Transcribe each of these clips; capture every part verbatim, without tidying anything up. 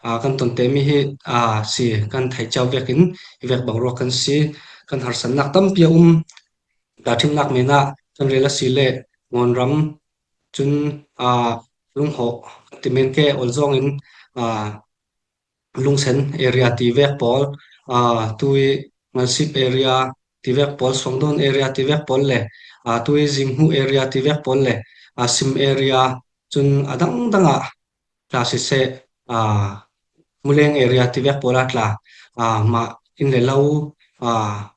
aa, kan tonte mi hi, aa, si kan thei ciau vekin i vek bang ruak kan si, kan harsatnak tampi a um. Dah thimnak menah kan rel a si le Ngawnram, cun, aa, Lunghawh kan ti men ke, Olzawng in, aa, Lungsen area ti vek pawl, aa, tui Ngalsip area ti vek pawl, Suangdawn area ti vek pawl le, aa, tui Zinghmuh area ti vek pawl le, aa, Sim area, cun a dangdang ah tla siseh, aa, Muleng area ti vek pawl ah tla, aa, mah inn le lo, aa,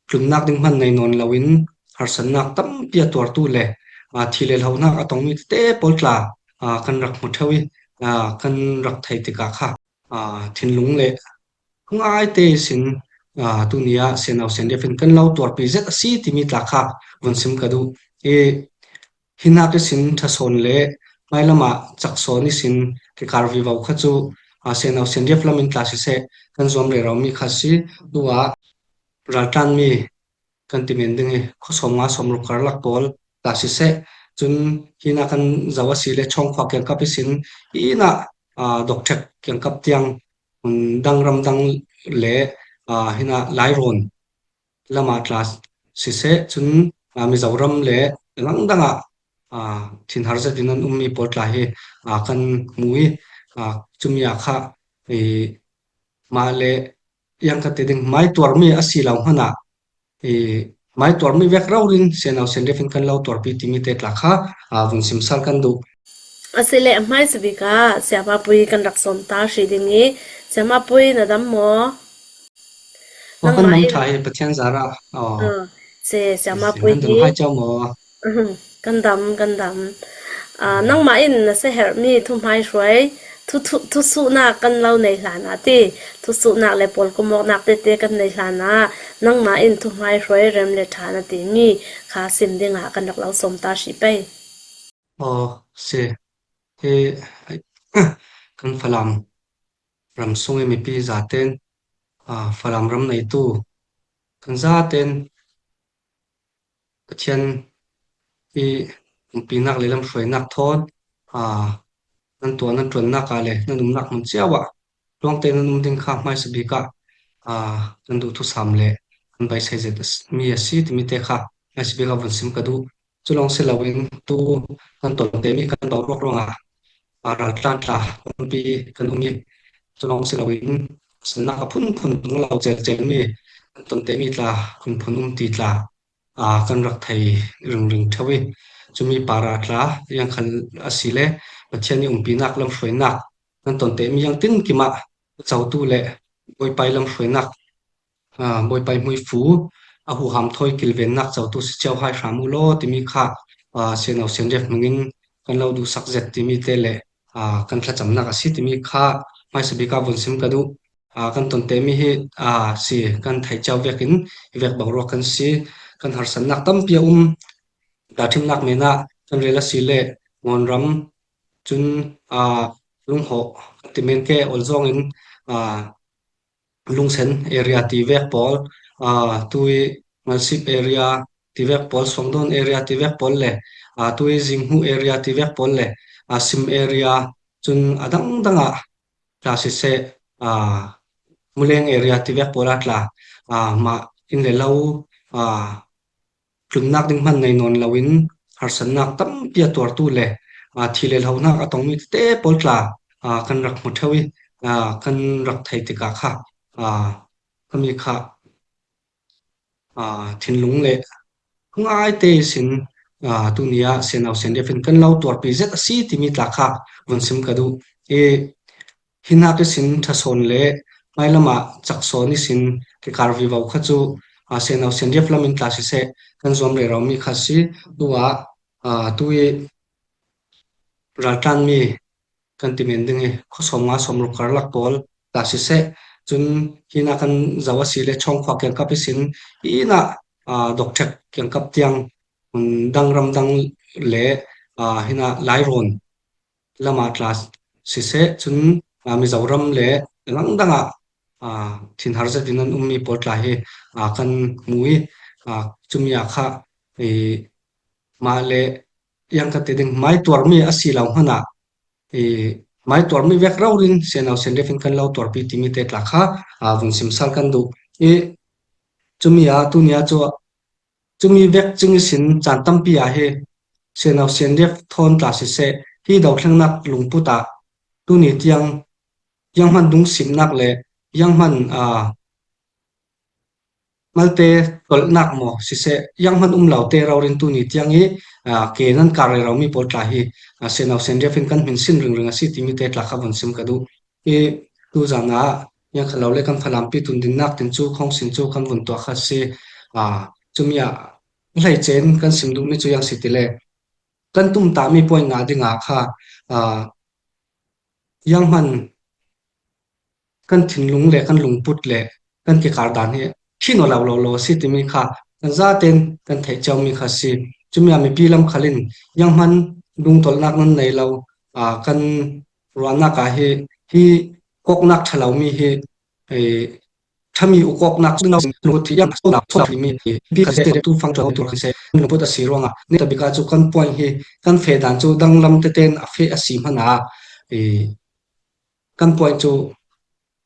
tlunnak ding hman nei nawn loin harsatnak tampi a tuartu le, aa, thi le hlohnak a tongmi tete pawl tla, aa, kan rak hmu ṭheu i, aa, kan rak thei tikah kha, aa, thinlung le thungai te sin, aa, tuni ah C N O C N D F in kan lo tuarpi zet a si timi tla kha vun sim ka duh. I, hinak ihsin ṭha sawn le hmailam ah cak sawn ihsin kikar vivo kha cu, aa, C N O C N D F lam in tla siseh kan zuam rero mi kha si. Tu ah raltlanmi kan ti men ding i khuasawm nga sawm ruk karlak pawl tla siseh, cun hinah kan zo a si le Chawngkhua kiangkap ihsin hinah, aa, Dawkṭhek kiangkap tiang, um, dang ram dang le, aa, hinah Lairawn lamah tla siseh, cun, aa, Mizoram le dangdang ah, aa, thinhar zetin an ummi pawl tla hi, aa, kan hmu i, aa, cumi ah kha i mah le iang ka ti ding, mai tuarmi a si lo hmanah, i, mai tuarmi vek raurin C N O C N D F in kan lo tuarpi timi te tla kha, aa, vun sim sal kan duh. A si le a hmaisa bik ah Siama Pui kan rak sawm ta hrih ding i, Siama Pui na dam maw? Aw, kan nangmah dam in ṭha hi Pathian zarah. Aw. Ah, si, Siama Pui nan dam hi hai cio maw? Kan dam, kan dam. Ah, nangmah in na si herhmi thuhmaihruai, thu, thu, thusuhnak kan lo nei hlanah ti, thusuhnak le pawlkomawknak tete kan nei hlanah nangmah in thuhmaihruai rem le ṭha na timi kha sim dingah kan rak lo sawm ta hrih pei. Aw, si. Hi, kan Falam ram sung i mipi zaten, aa, Falam ram neitu kan zaten Pathian i umpinak le lamhruainak thawn, aa, nan tuah, nan ṭuannak ah le nan umnak hmun cio ah luangte nan um ding kha hmaisa bik ah, aa, kan duh thusam le kan beisei zet mi a si timi te kha hmaisa bik ah vun sim ka duh. Cu lawng si loin tu kan tonte mi kan boruak ruangah, aa, raltlan tla kan umpi kan um i, cu lawng si loin sannak a phunphun tung lo celcel mi kan tonte mi tla phunphun um ti tla, aa, kan rak thei ringring ṭheu i, cumi parah tla iang khal a si le Pathian i umpinak lamhruainak kan tonte mi iang tin kimah cotu le Bawipa i lamhruainak, aa, Bawipa i hmuifu a huham thawi kilvennak cotu si cio hai hram u law timi kha, aa, C N O C N D F hmangin kan lo duhsak zet timi te le, aa, kan thlacamnak a si timi kha hmaisa bik ah vun sim ka duh. Aa, kan tonte mi hi, aa, si kan thei cio vekin i vek boruak kan si. Kan harsatnak tampi a um. Dah thimnak menah kan rel a si le Ngawnram, cun, aa, Lunghawh kan ti men ke, Olzawng in, aa, Lungsen area ti vek pawl, aa, tui Ngalsip area ti vek pawl, Suangdawn area ti vek pawl le, aa, tui Zinghmuh area ti vek pawl le, aa, Sim area, cun a dangdang ah tla siseh, aa, Muleng area ti vek pawl ah tla, aa, mah inn le lo, aa, tlunnak ding hman nei nawn loin harsatnak tampi a tuartu le, aa, thi le hlohnak a tongmi tete pawl tla, aa, kan rak hmu ṭheu i, aa, kan rak thei tikah kha, aa, kami kha, aa, thinlung le thungai te sin, aa, tuni ah C N O C N D F in kan lo tuarpi zet a si timi tla kha vun sim ka duh. I, hinak ihsin ṭha sawn le hmailam ah cak sawn ihsin kikar vivo kha cu, aa, C N O C N D F lam in tla siseh kan zuam rero mi kha si. Tu ah, aa, tu i raltlanmi kan ti men ding i khuasawm nga sawm ruk karlak pawl tla siseh, cun hinah kan zo a si le Chawngkhua kiangkap ihsin hinah, aa, Dawkṭhek kiangkap tiang, um, dang ram dang le, aa, hinah Lairawn lamah tla siseh, cun, aa, Mizoram le dangdang ah, aa, thinhar zetin an ummi pawl tla hi, aa, kan hmu i, aa, cumi ah kha i mah le iang ka ti ding, mai tuarmi a si lo hmanah i mai tuar mi vek raurin Sianau Sianref in kan lo tuarpi timi te tla kha, aa, vun simsal kan duh. I, cumi a, tuni a cu, cumi vek cing ihsin caan tampi ah hi Sianau Sianref thawn tla siseh, hi dothlennak lungput ah tuni tiang zianghman dungsimnak le zianghman, aa, malte tolhnak maw siseh, zianghman um lote raurin tuni tiang i, aa, ke nan kar rero mi pawl tla hi, aa, Sianau Sianref in kan hminsin ringring a si timi te tla kha vun sim ka duh. I, tuzan ah ziangkhat lo le kan Falampi tundinnak tin cu khong sin cu kan vun tuah kha si, aa, cumi ah hleice in kan sim duh mi cu ziang si ti le kan tumtahmi point nga ding ah kha, aa, zianghman kan thinlung le kan lungput le kan kikar dan hi khi naw lo lo lo si timi kha kan zaten kan theih cio mi kha si. Cumi ah mipi lam khal in zianghman dungtolhnak nan nei lo, aa, kan ruahnak ah hi, hi kawknak ṭha lo mi hi, eh, ṭhami ukawknak cu no nu thi yang so nak so mi hi, pi kha se tu fang ṭha tur kha se lungput a si ruangah ni tabika cu kan point hi kan feh dan cu danglam teten a feh a si hmanah, eh, kan point cu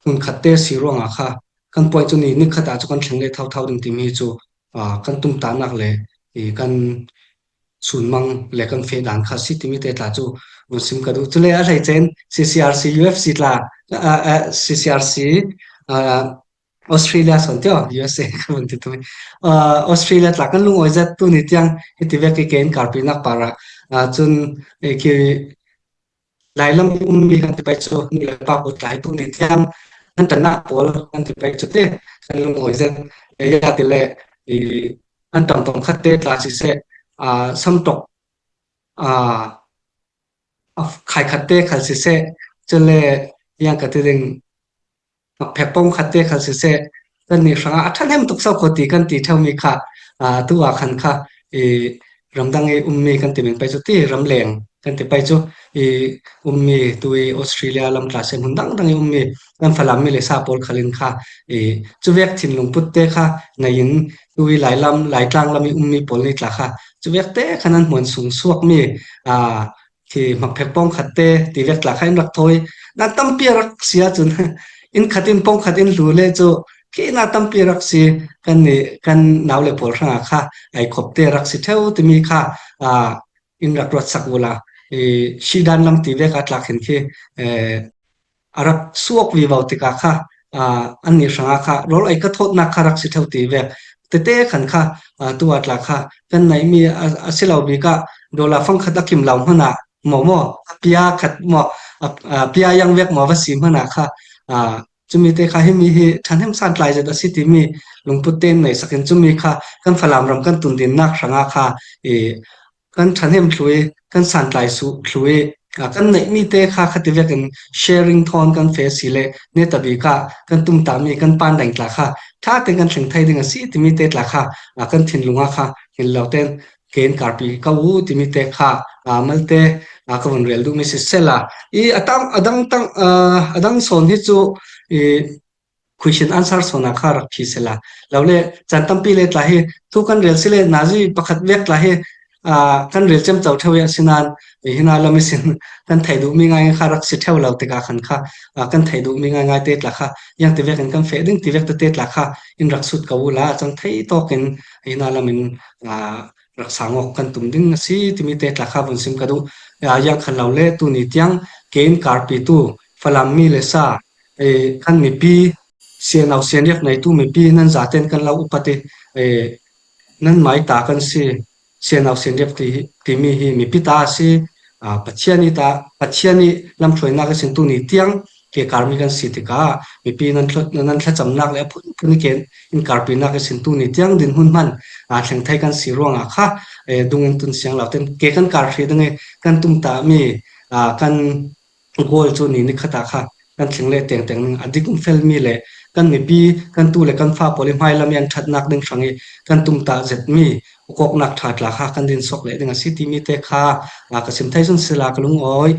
hmunkhatte si ruangah kha, kan point cu ni nikhat ah cu kan thleng le thauthau ding timi cu, aa, kan tumtahnak le i kan sunmang le kan feh dan kha si timi te tla cu vun sim ka duh. Cule a hleice in C C R C U F C tla, aa, aa, C C R C, aa, Australia sawn tio, U S A ka vun ti tumi. Aa, Australia tla kan lungawi zet tuni tiang hiti vek i ke in karpinak parah, aa, cun i ki lailam i ummi kan ti pai cu, nu le pa pawl tla hi tuni tiang an ṭannak pawl kan ti pai cu te, kan lungawi zet. Ya ti le, i, an ṭam tom khat te tla siseh, aa, samtok, aa, a khai khat te khal siseh, cule yang ka ti ding, phek pawng khat te khal siseh, kan nih hrangah a ṭhahnem tuk so kho ti kan ti ṭheu mi kha, aa, tu ah khan kha, i, ramdang i ummi kan ti men pai cu ti, ramleng kan ti pai cu, i, ummi tu i Australia lam tla se hmun dangdang i ummi kan Falam mi le sa pawl khal in kha, i, cuvek thinlung putte kha nei in tu i Lailam, Laitlang lam i ummi pawl nih tla kha cuvek te khan an hmuan sung suak mi, aa, khi hmakphek pawng khat te ti vek tla kha in rak thawi. Na tampi a rak si ahcun, inn khat in pawng khat in hlu le cu khi na tampi a rak si, kan nih, kan nau le pawl hrangah kha ai khop te a rak si ṭheu timi kha, aa, in rak ruat sak uhla, i, sihdan lam ti vek a tlak hin khi, eh, a rak suak vivo tikah kha, aa, annih hrangah kha rawl ei ka thawtnak kha rak si ṭheu ti vek. Tete khan kha, aa, tu ah tla kha kan neihmi a, a si lo bik ah dollar fang khat a kim lo hmanah maw maw, a pia khat maw, a, a pia yang vek maw va si hmanah kha, aa, cumi te kha himi hi ṭhahnem santlai zet a si timi lungput tein neihsak in cumi kha kan Falam ram kan tundinnak hrangah kha, i, kan ṭhahnem thlui, kan santlai suh thlui, aa, kan neihmi te kha khati vekin sharing thawn kan feh si le netabik ah kan tumtahmi kan pandeng tla kha ṭha tein kan thleng thei ding a si timi te tla kha, aa, kan thinlung ah kha hin lo tein ke in karpi ka u timi te kha, aa, malte, aa, ka vun rel duhmi si sela. I a tam, a dang tang, aa, a dang sawn hi cu, i, question answer sawn ah kha rak phi sela. Lo le, caan tampi le tla hi, thu kan rel si le, nazi pakhat vek tla hi, aa, kan rel ciamco ṭheu i a si nain, i hina lam i sin, kan theih duhmi ngaingai kha rak si ṭheu lo tikah khan kha, aa, kan theih duhmi ngaingai te tla kha, yang ti vekin kan feh ding ti vek tete tla kha, in rak sut ko uhla, cang thei tawkin, i hina lam in, aa, rak sang awk kan tum ding a si timi te tla kha vun sim ka duh. Aa, yang khan lo le, tuni tiang ke in karpi tu, Falam mi le sa, eh, kan mipi, Sianau Sianriak neitu mipi nan zaten kan lo upat i, eh, nan mai ta kan si, Sianau Sianriak ti, timi hi mipi ta a si, aa, Pathian i ta, Pathian i lamhruainak ihsin tuni tiang ke karmi kan si tikah mipi nan thla-, nan thlacamnak le a phunphun i ke in karpinak ihsin tuni tiang dinhmun hman, aa, thleng thei kan si ruangah kha, eh, dungin tun siang lo ten ke kan kar hrih ding i kan tumtahmi, aa, kan goal cu ni nikhat ah kha kan thleng le tengteng ning a dik um fel mi le kan mipi, kan tu le kan fa pawl i hmailam i an ṭhatnak ding hrang i kan tumtah zet mi ukawknak ṭha tla kha kan din sawk leh ding a si timi te kha, aa, ka sim thei sun sila ka lungawi.